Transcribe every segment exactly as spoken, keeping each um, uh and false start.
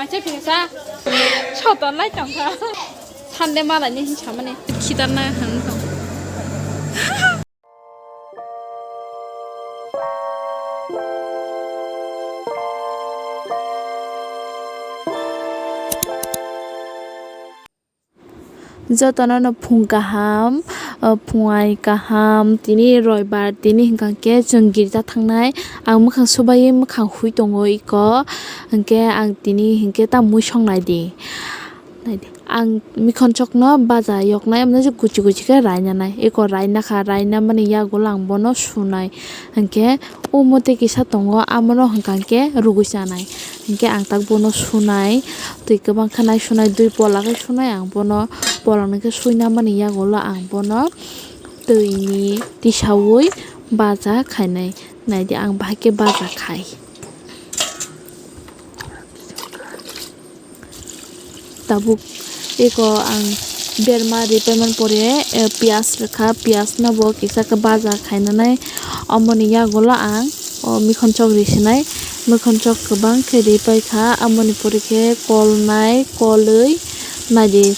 Acha phisa. Soton lai tongkha. Sande malai ni hinsa mani. Khitan na hang tong. Jotono no phung kaham, o phung ai kaham, tini roibar, tini hwnkha khe chwng girja thangnai. Ang mwkhang subaiwi mwkhang hui tongo iko, hwnkhe ang tini hwnkhe ta mui song nai di. Nai di. Ang mikhonchokno baja yoknai, amno je kuchi kuchi khe raina nai. Iko raina kha, raina mani yagulo ang bono sunai. Hwnkhe o mote kisa tongo, amono hwnkha khe rugui chanai. Hwnkhe ang tak bono sunai, twi kwbang khe nai sunai, dui pola khe sunai ang bono, pola hwnkhe suina mani yagulo ang bono twi ni tisaui baja khainai. Nai di, ang bahai khe baja khai. Tabuk eko ang berma ripai man pore, eh, piyaj rwkha, piyaj no bo kisa khe baja khainanai, omoni yagulo ang o mikhonchok risinai, mikhonchok kwbang khe ripai kha, amoni pore khe kolnai, kolwi naidi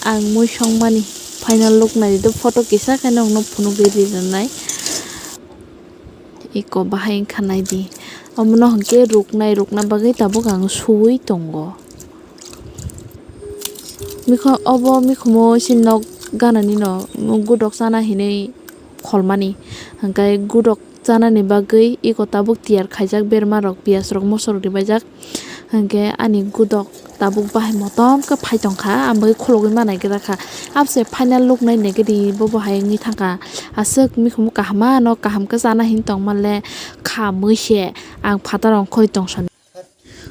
ang mui songmani final look naidi do photo kisa khe nokno phunugwi rinai. Eko bahai wngkha naidi. Omono hwnkhe ruknai, rukna bagwi tabuk ang suui tongo. Mikho-, obo mikhumo se nok ganani no gudok chana hinui kholmani. Hwnkhe gudok chanani bagwi eko tabuk tiyar khaijak berma rok, piyaj rok, moso rok ribaijak. Hwnkhe ani gudok tabuk bahai motom khe phai tongkha, ang bagwi khulogwi manai gra kha. Abose final look nai nai gidi bo bahai wngwi thangkha. Aswk mikhumu kaham no kaham khe chana hin tongmale kha mui se ang phataro ongkhorwi tongsani.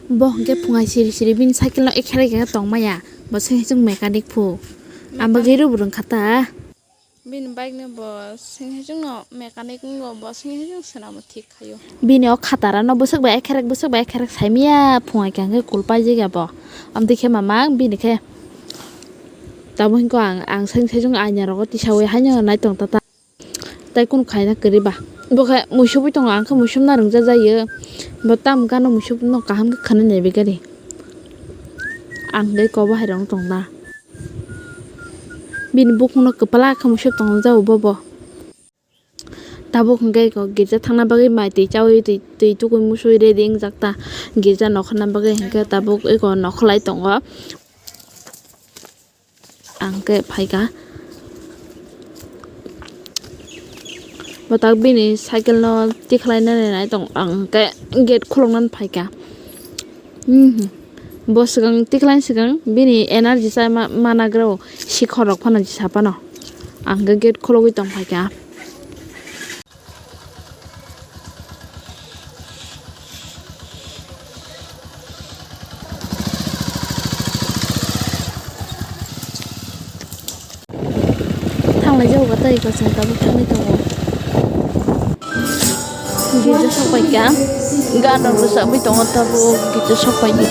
Bo hwnkhe phungai siri siri bini cycle no ekhere ekhere tongmaya. Bo se chwng mechanic phu. Ang bagwi rw bwrwng kha ta. Bini bike no bo singhe chwngno mechanic wngo, bo singhe chwng swnamo thik khaio. Bini o khatara no bwswk bai ekherek, bwswk bai ekherek saimaya phungai khe hwnkhe kul paijak ya bo. Amtwi khe mamang bini khe tamo hinko ang, ang singhe chwng aina rogo tisaui haino naitong tata. Tai kunu khaina kwrwi ba. Bo khe muisubui tongo, ang khe muisubna rwngja jaio. Bo tam gano muisubno kaham khe khwnwi naibi gari. Ang tei kobo hai rong tong da. Bini bukhukno kwpla khe muisuk tong jao bobo. Tabuk hwnkhe eko girja thangna bagwi mai twi chaui twi, twi tukui musui ready wngjak ta. Girja nokharna bagwi hwnkhe tabuk eko nokholai tongo. Ang khe phaikha. Bo tak bini cycle no tikhlai nani nai tong, ang khe gate khuluknani phaikha. Mhm. Bo swkang tikhlaini swkang bini energy cha ma, ma nagra o, sikhor rok phano jisa phano. Ang khe gate khulugwi tong phaikha. Thanglai jago tei kochai tabuk thangwi tongo. Girja sokpai kha. Gan rok rwchapwi tongo tabuk girja sokpai di.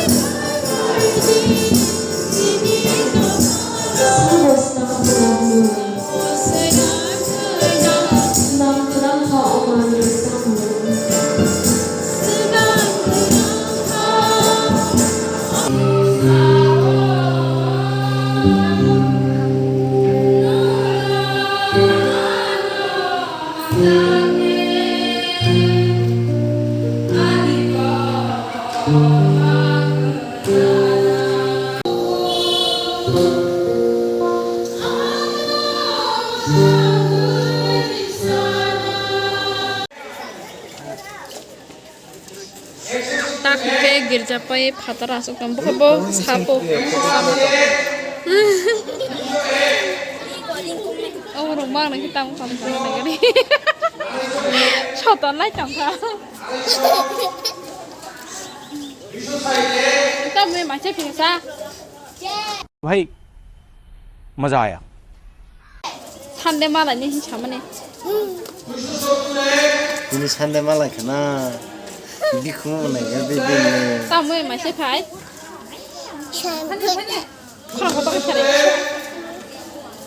Tak khe girja pai phatar aswk tong, bokhe bo sapo. Obo rok mang nang khe tamo tamo tamo nang khe. Soton lai tong kha. Tamo mai se phisa. भाई, मजा आया। Sande malai ni hinsa mani. Tini Sande malai khana. Bikhumu nai ga bibini. Tamo mai se phai. Khorang ko tong sare.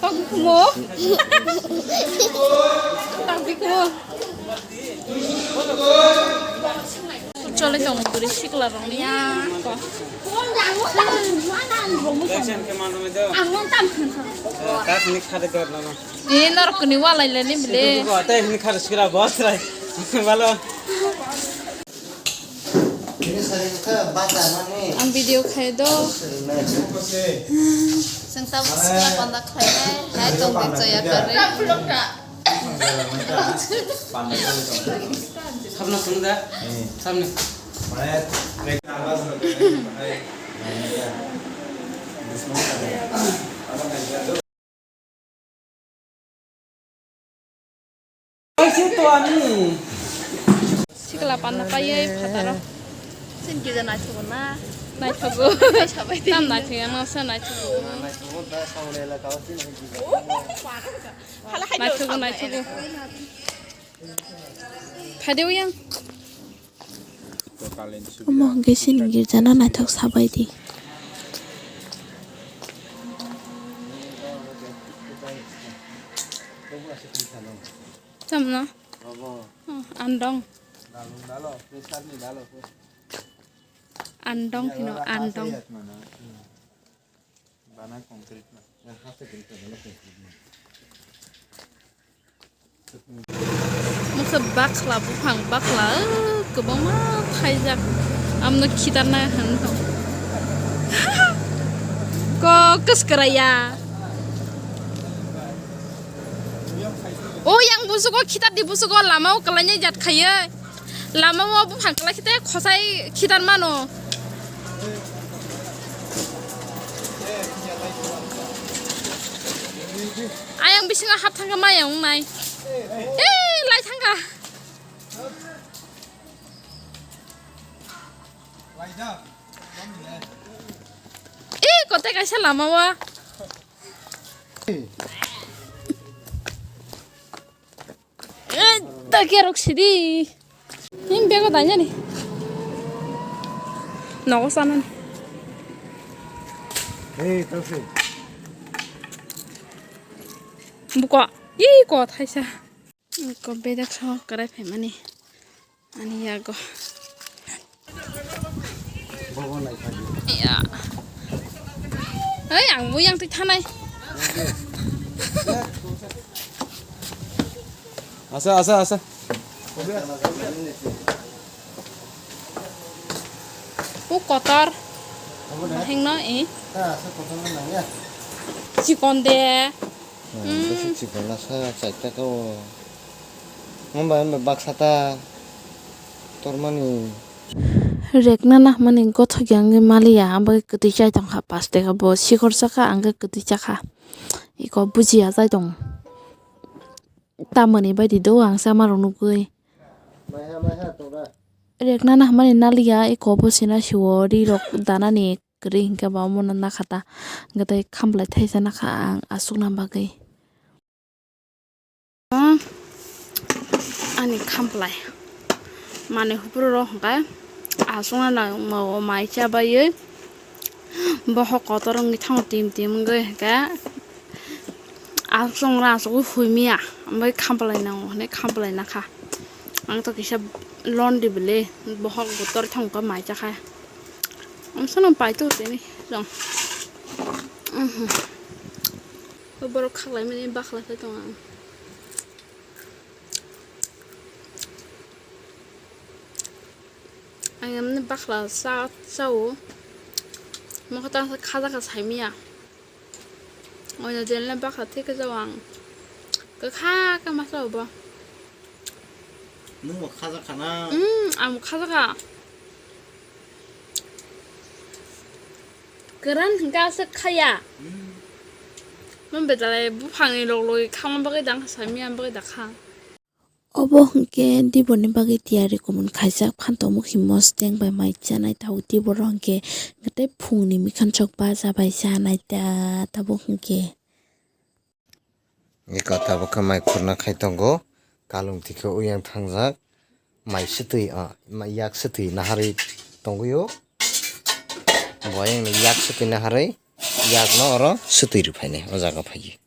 Tong bikhumu. Tong bikhumu. Chole tong buri sikla rong ni. Ya. Ang nang tam khan sa. Ini norok ni walai le ni bile. Tei hini khar sikra boss rai. Balo. Ang video khai do. Sengta sikla panda khai nai, hai tong de chaya kare. Sabna sunu da. Sabna. Oise to ami. Sikla panna paiye phataro. Sin kisa naithogo na. Naithogo. Sabai di. Tam naithogo, ang se naithogo. Naithogo, naithogo. Phaide uyang. Omo hwnkhe chini girjano naithok sabai di. Tamno? Oh, andong. Andong hino, andong. Moksa bakla, buphang bakla, o, kwbangma thaijak. Amno khitarna hwn tong. Ko kwskwraya. O yang busugo khitar di busugo lama o kwlainai jat khaiye. Lama o buphang kwlai khite khosai khitar mano. Ayang bisingo hap thangkha maya wngnai. Ei, lai thangkha. Ei, kote kaisa lama o. Eh, ta kerok sidi. Ning bego tanya ni. Nogo sana ni. Hey, tasi. Buka. Ih, ko thaisa. Ko bedek so karai phaimani. Ani yago. Bobo naikha di. Ya. Hei, ang bo yang twi thanai. Asa, asa, asa. O kotor. Bobo na? Hengno, eh. Ta, asa kotor na ya. Chikon de. Hmm, hmm. Besi chikon na sa, chai taka o. Hwnba, hwnba baksa ta tormani. Rekna nahmani gothok ya wngwi maliya, abo kwtwi chai tongkha, paste kha bo sikhor chakha, ang khe kwtwi chakha. Iko bujiya chai tong. Tamoni baidi do ang sama rok nugwi. Maiha, maiha tongra. Rekna nahmani naliya, iko bo sina siwo ri rok danani kwrwi hinkhe ba omono nakha ta. Hwnkhe tei khamlai thaisa nakha ang aswkna bagwi. Ani khamplai manwi hupru rok hwnkhe aswkna nangma o mai chabaiwi bohok kotor wngwi thango tim tim wngwi hwnkhe aswk chwng rw aswk huimiya omo khamplai nango hinwi khamplai nakha ang tw kisa londi bwle bohok kotor thangkha mai chakha amsano paito tini rong. Borok khaklaimani bakhlai khe tongo ang. Ang emni bakla cha, chao. Mokhe ta khajakha saimanya. Oino jelena bakla thik khe chao ang. Kwkha khe ma chao bo. Nwng bo khajakha na? Mm, ang bo khajakha. Kwran hwnkhe aswk khaya. Hmm. Mom betalai buphangni loklogwi khama bagwi dang kha, saimanya bagwi da kha. Obo hwnkhe diborni bagwi tiyari kumun khaijak phantok mukhi mosteng bai mai chanai tabuk diboro hwnkhe tei phungni mikhanchok baja bai chanai ta tabuk hwnkhe. Eko tabuk khe mai khurna khai tongo. Kalung thikhe uyang thangjak. Mai swtwi, ah, mai yak swtwi naharwi tongwi o. Bo ayang ni yak swtwi naharwi, yak no oro swtwi rw phainai o jaga phaiwi.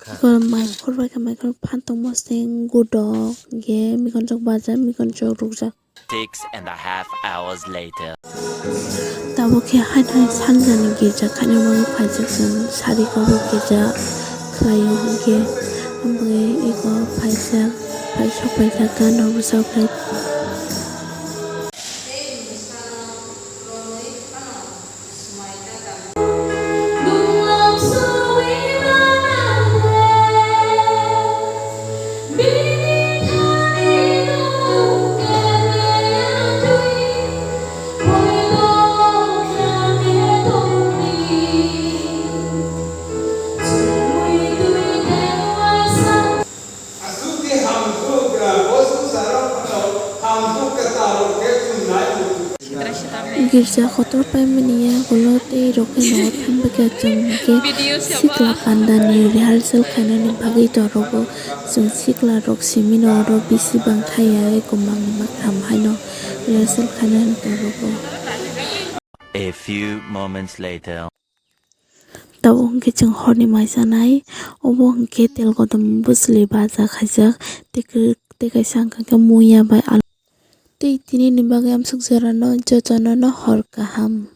Eko mai khurbai khe mai khur phantok mosteng gudok ge mikhanchok baja mikhanchok rukjak. Six and a half hours later. Tabuk khe haino sanjani girja khaina bagwi phaijak chwng sari kobo girja khlaio hwnkhe, aboni eko phaijak, phaisok phaijak gana bwsajak. Aswk khe hamswk, ah, bo swngcharo phano hamswk kwtal rok khe chumnai. Girja kotor paimani yagulo tei rok khe nogo thangbai kha chwng hwnkhe sikla pandani rehearsal khainani bagwi torogo. Chwng sikla rok simi no oro bisi bang thaya eko mangni maktham haino rehearsal khainani torogo. A few moments later. Tabuk hwnkhe chwng horni mai chanai, obo hwnkhe tel kotom bwswlwi baja khaijak, tei kwrwi, tei kaisa hwnkhe muya bai alu. Tei tini ni bagwi amswk jorano jotono no hor kaham.